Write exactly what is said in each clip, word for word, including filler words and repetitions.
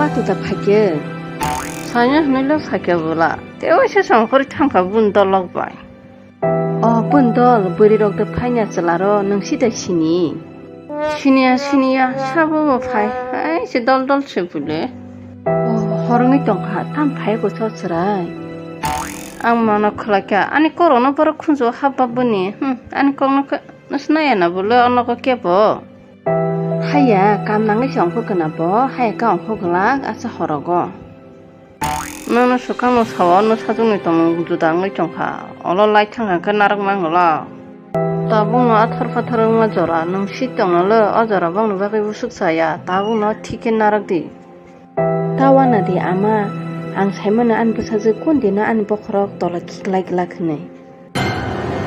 Atu da phaikhe. Sanya hwnwi le phaikhe bwla. Tei waisa samkhori thangkha bun dolok bai. O bun dol, bwrwi rok de phaina chwla ro, nwng si da sini. Siniya, siniya, sabo bo phai. Hai se dol dol se bule. O, horongwi tongkha, tam phai go so chwrai. Ang mano khwlaikha, ani korokno borok khunju hapba bwni. Hmm, ani kokno khe nw sinaya na bwle o nogo kebo. Haya, kam nangwi se ongkho gana bo, haya ka ongkho glak, asa horogo. Nono swkangno sao, nwsajwkni tongmung juda wngwi tongkha. Olo light thangkha khe narwk mangwlak. Tabukno athar pathar wngma jora, nwng si tongno le o jora bongni bagwi bwswk chaya, tabukno thik khe narwk di. Ta wana di ama, ang saimano ani bwsajwk kun dino ani bokhorok tola khiklai glak hwnwi.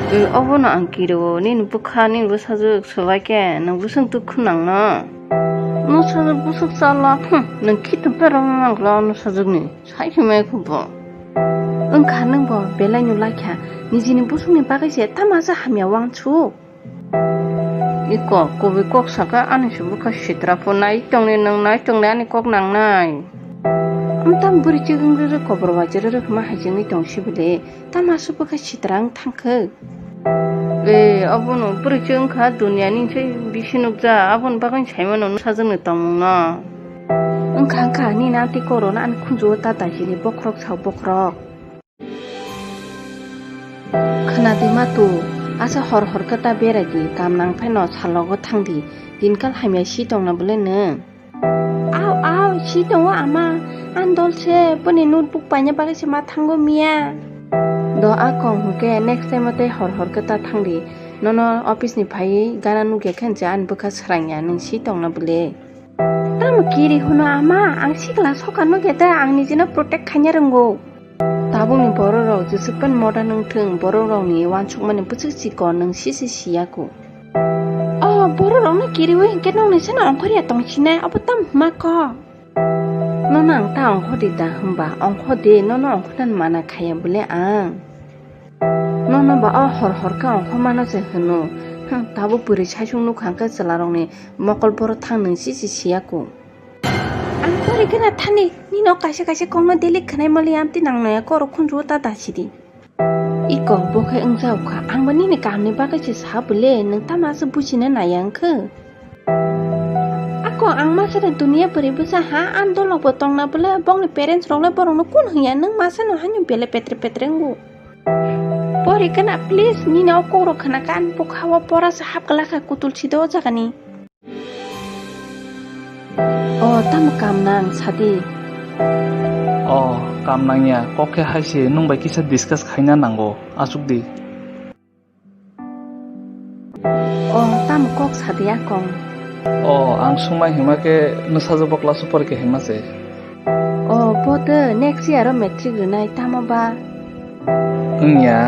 Obono ang kirio, nini bwkha, nini bwsajwk swbai khe, nwng bwswk dukhu nangno. Nwsajwk bwswk chala, hmm, nwng khitung perong mangla nwsajwkni, sai himai khubo. Wngkha nwngbo belai no laikha, nijini bwswkni bagwi se tama se hamya wansuk. Iko, kubui kok saka, ani se bwkha sitra pho nai tongni, nwng nai tongni ani kok nangnai. Amtang bwrwi chigwng rwrwk kobor waijak rwrwk hwnma hai chengwi tong sibili. Tama aswk bwkha sitra wng thangkhe? E, obono bwrwi se wngkha duniani se bisi nukjak, aboni bagwi saimano nwsajwkni tongmungno. Wngkha wngkha, nini amtwi korono ani khunjuo ta daisili bokhorok sao bokhorok. Khwnadi matu, asa hor hor khe ta berai di, kam nang phaino salogo thang di, dinkal hamya si tongna bwle nwng. Au, au, si tongo ama. Ang dol se, boni notebook paina bagwi se ma thango miya. Do a kong hwnkhe next time o tei hor hor khe ta thangdi. Nono office ni phaiwi gana nukya khe hwnse ani bwkha srangya, nwng si tongna bwle. Tamo kiri hwno ama, ang sikla soka nukya ta, ang nijino protect khaina rwngo. Tabukni borok rok jeswk phano modern wngthung, borok rokni uansukmani bwswk chikon, nwng sisi siya kho. O borok rokno kiriwi hinkhe nokni seno ongkhorya tongsinai, abo tamo hwnma kok? Nono ang ta ongkhordi da hwnba? Ongkhordi, nono ongkhornani mana khaiya bole ang. Nono ba o hor hor khe ongkhormano se hwno. Hm, tabuk bwrwi saichung nukha hwnkhe chwlarokni mokol boro thang nwng sisi siya kho. Ang pori gana thani, nino kaisa kaisa kokno daily khwnai mali amtwi nang noya koro khunjuo ta dasidi. Iko, bo khe wngjago kha, ang bo nini kahamni bagwi se sa bwle, nwng tamo aswk bujina naiya wngkhe? Ako, ang masa da duniya bwrwi bwsa ha, ang dolok bo tongna bwle, bongni parents rok le borokno kun hwnya, nwng masa no haino bele petre petre wngo. Pori gana, please, nini o kok rok khna kha, ang bukha o pora se hap glak kha kutul si do o jaga ni. O, tamo kam nang, sadi. O, kam nangya, kok khe hai se nwng bai kisa discuss khaina nango, aswk di. O, tamo kok sadi akong? O, ang swngmai hima khe nwsajwk bo class o porikha hima se. O, bo de next year o matric rwnai, tamo ba? Wngya,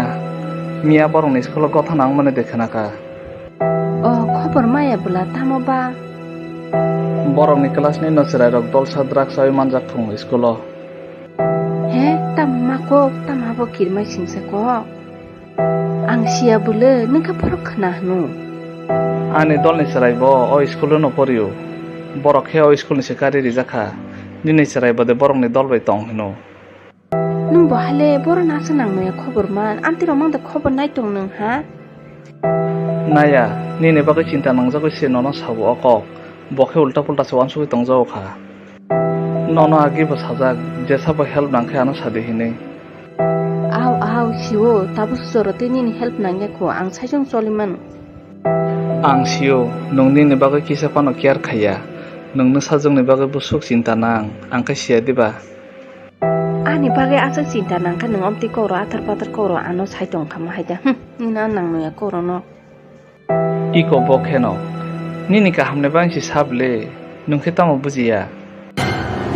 miya borokni school o gotha nangmani de khna kha. O, khobor maya bwla tamo ba? Borokni class ni no chwrairok dolsa drugs oi manjak thung school o. He, tamo ma kok, tamo abo kirmai singsa kok? Ang siya bwle, nwng khe phorok khna hwno. Ani dolni chwrai bo o school o no porio. Borok khe o school ni se kari rijak kha. Nini chwrai bo de borokni dol bai tong hwno. Nwng bo hale borok nasa nang noya khobor man, amtwi rok mang da khobor nai tong nwng ha? Naya, nini bagwi chinta nangjagwi se nono sabo o kok. Bo khe ulta pulta se uansugwi tongjago kha. Nono agi bo sajak, jesa bo help nang khe ano sadi hinwi. Au, au, sio, tabuk jora tei nini help nangya kho, ang saichung choli mano. Ang sio, nwng nini bagwi kisa phano care khaiya. Nwng nwsajwkni bagwi bwswk chinta nang, ang khe siya diba? Ani bagwi aswk chinta nang khe nwng omtwi kok rok athar pathar kok rok ano sai tong kha mo hai da. Hm, nini ano nang noya kok rokno. Iko bo kheno. Nini kahamni bagwi se sa bwle, nwng khe tamo bujiya?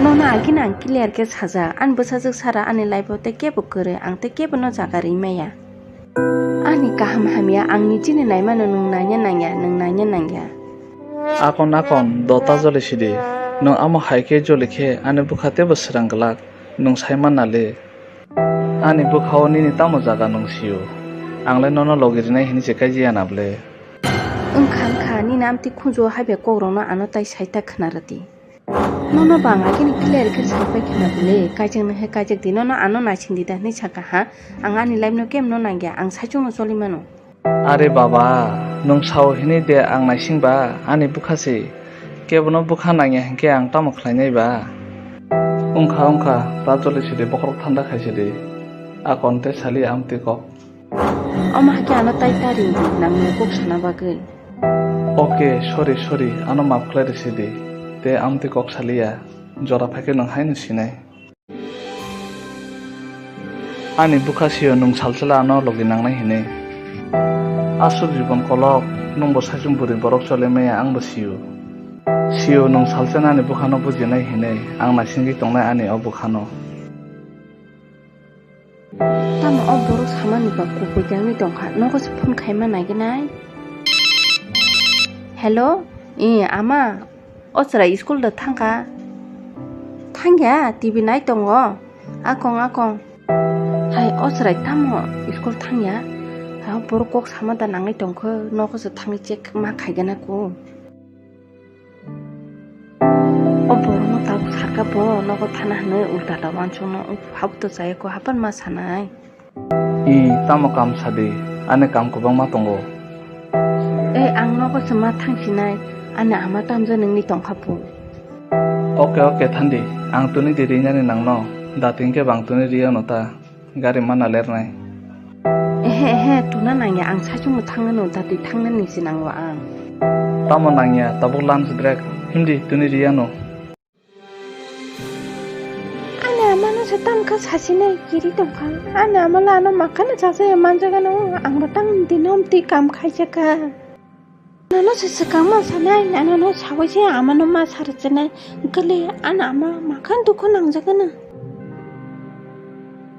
Nono agini ang clear khe sajak, ani bwsajwk sara ani life o tei kebo kwrwi, ang tei kebo no jaga rwi maya. Ani kaham hamya ang nijini naimano nwng naina nangya, nwng naina nangya. Akon akon, dota joli sidi. Nwng amo hai khe joli khe ani bwkha teibo swrang glak, nwng sai manna le. Ani bwkha-o nini tamo jaga nwng sio? Ang le nono logi rinai hinwi se kaijaya na bwle? Wngkha, wngkha, nini amtwi khunju-o haibai kokrokno ano tai sai ta khna rwdi. Nono bang agini clear khe sapai khna bwle, kaijak nang khe kaijak di, nono ano naising di da hinwi saka ha, ang ani life no kemno nangya, ang saichung no choli mano. Are baba, nwng sao hinwi de ang naising ba, ani bwkha se, kebono bwkha nangya hinkhe ang tamo khlainai ba? Wngkha wngkha, ta choli sidi bokhorok thanda khai sidi, akon tei sali amtwi kok. Omo hakhe ano tai ta ring di, nangni kok sana bagwi. Okay, sorry, sorry, ano maaf khlai rwsidi. Tei amtwi kok saliya, jora phaikhe nwng haino sinai. Ani bwkha sio nwng salsala ano logi nangnai hinwi. Aswk jibon kolok, nwngbo saichung bwrwi borok chole maya, angbo sio. Sio nwng salsala ani bwkhano bujinai hinwi, ang naisingwi tongnai ani o bwkhano. Tamo o borok samani ba kubui tangwi tongkha, nogo se phone khaima naigenai. Hello, i ama, o chwrai school da thangkha? Thangya, T V nai tongo. Akong, akong. Hai, o chwrai tamo school thangya? Hai, o borok kok sama da nangwi tongkha, nogo se thangwi check ma khaigena ku. O borokno tabuk sakha bo nogo thana hinwi ulta da uansukno, hap to chaya kho, hapan ma sanai. I, tamo kam sadi, ani kam kwbangma tongo. E, ang nogo se ma thangsinai, ani ama tamjani wngwi tongkha bo. Okay, okay, thandi, ang tuni di rinani nangno, dati hinkhe bang tuni ri ano ta. Gari mana lernai. Ehe, ehe, tuna nangya, ang saichungno thangnano, dati thangnani se nango ang. Tamo nangya, tabuk lunch break, himdi tuni riyano. Ani amano se tamkha sasinai kiri tongkha. Ani amala ano makhano chajaya manjagano, angbo tang dinom twi kam khaijakha. Nano se swkang ma sanai, nano no sawi se amano ma sarwchinai. Gale, ani ama makhan dukhu nangjagana.